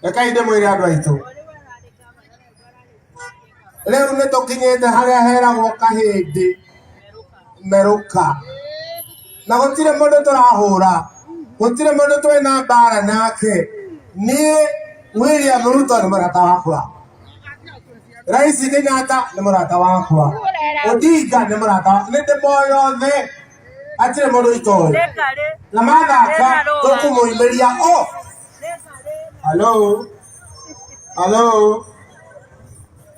Rekai ndĩmwĩre andũ aitũ, rĩu nĩ tũkinyĩte harĩa heragwo kahĩndĩ merũka, na gũtirĩ mũndũ tũrahũra, gũtirĩ mũndũ twĩna mbara nake. Niĩ William Ruto nĩ mũrata wakwa, Rais Kenyatta nĩ mũrata wakwa, Odinga nĩ mũrata wakwa, nĩ ndĩmoĩ othe, hatirĩ mũndũ itoĩ, na mathaka tũkũmũimĩria o. Hello? Hello?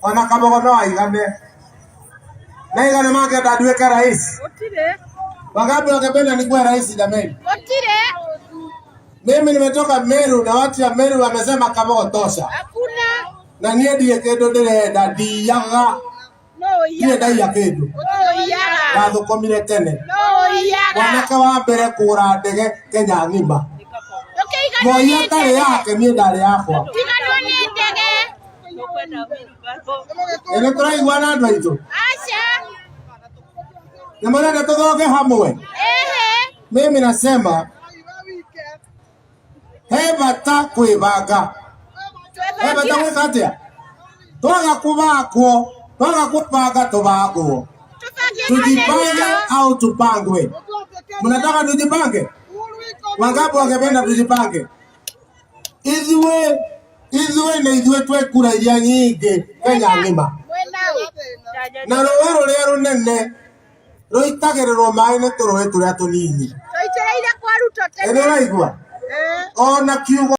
Ona Kabogo no aigane. Na aigane mangĩenda nduĩke rais. Gũtirĩ. Wangapi wangependa nikuwe rais jameni? Gũtirĩ. Mimi nimetoka Meru na watu ya Meru wamesema Kabogo tosha. Hakuna. Na niĩ ndirĩ kĩndũ ndĩrenda, ndiyaga. No Ndirĩ ũiyaga. ndaiya kĩndũ. No ũiyaga. Ndathũkũmire tene. No ũiyaga. Mwanake wa mbere kũgũra ndege Kenya ng'ima. Ndũkĩiganwo Moi nĩ atarĩ ndege. yake, niĩ ndarĩ yakwa. Tiganwo nĩ ndege. Ĩ nĩ tũraiguana andũ aitũ? Aca. Nĩ mũrenda tũthonge hamwe? Ehe. Mimi nasema he bata kwĩbanga. He bata gwĩka atĩa? Twaga kũbangwo, twaga kwĩbanga tũbangwo. Tũbange Tujipange au tupangwe? Mnataka tujipange? Wangapi wangependa tujipange? Ithuĩ ithuĩ nĩ ithuĩ twĩ kura iria nyingĩ Kenya ng'ima, na rũĩ rũrĩa rũnene rũitagĩrĩrwo maĩ nĩ tũrũĩ tũrĩa tũnini. Tũitĩrĩire kwa Ruto Ĩ tene. nĩ ũraigua? Ona kiugo